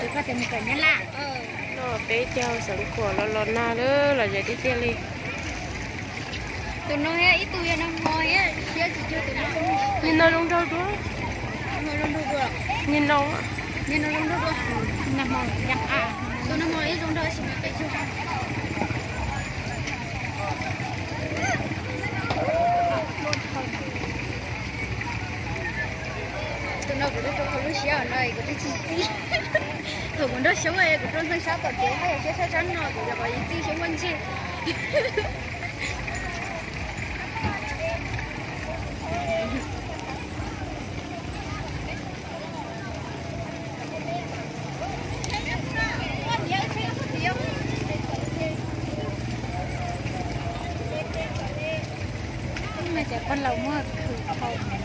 No peb cov xeev khuam los los nag lawm los zem tiag tiag li. Tus no ib tug yog nag hmo, nim no zoo nraug dua, nim no, nim no zoo nraug dua, tus nag hmo ib zoo nraug sis mas qis zog. Tus no kuv rau qhov lub siab no kuv twb tsis txib. Thaum kuv nrog Xyoob kuv rau ntxeeg sab tom kev haj yam siab sab sab no kuv yog qhov txij Xyoob muaj ntsej.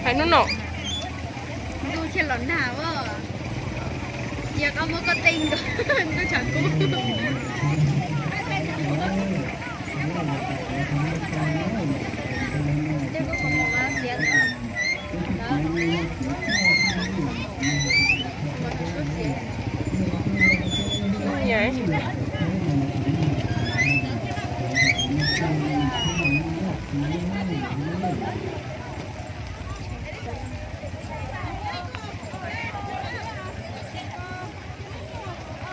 Hais hnub no ntuj thiaj los nag os. Cia koj muab koj tej nkaus ntuj tshav kub.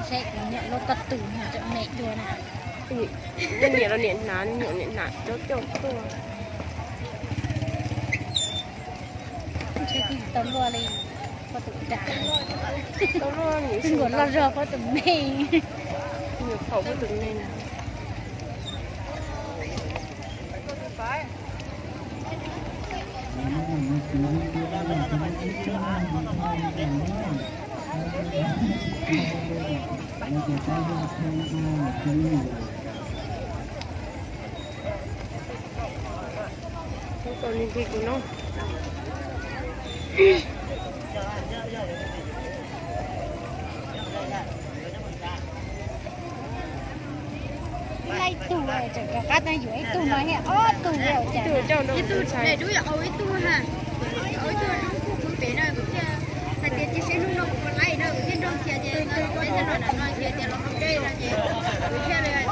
Seb kuv niam luaj koj tus no tseem me dua na. Niam los niam hnav, niam niam hnav coob coob tuaj. Tau luaj li, pob tus dav, tau luaj, nkuas loj zog pob tus me, nyuam phaum pob tus me. Tus ni nti kuv no. Laib tug tseem rov qab tau yuav ib tug no thiab ob tug li cas. Ib tug daim duab yuav au ib tug ha. Au ib tug dub kuj pub pem no kuv thiaj hais tias cia seb hnub no kuv puas laib no kuv thiaj nrog thiab ces peb thiaj los nram no ces tias los hauv dej no ces kuv thiaj li hais.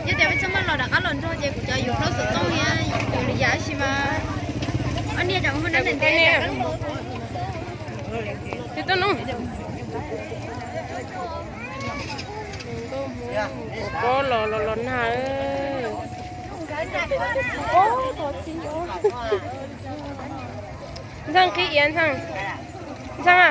Yog tias peb txhob maj los rov qab los nrog ces kuv cov yus hlaub xov tooj thiab yus li yam sis mas ob niag cov hmo no ntej ntej. Tus no pob los los los nag. Ntxhee qhib iav, Ntxhee, Ntxhee a.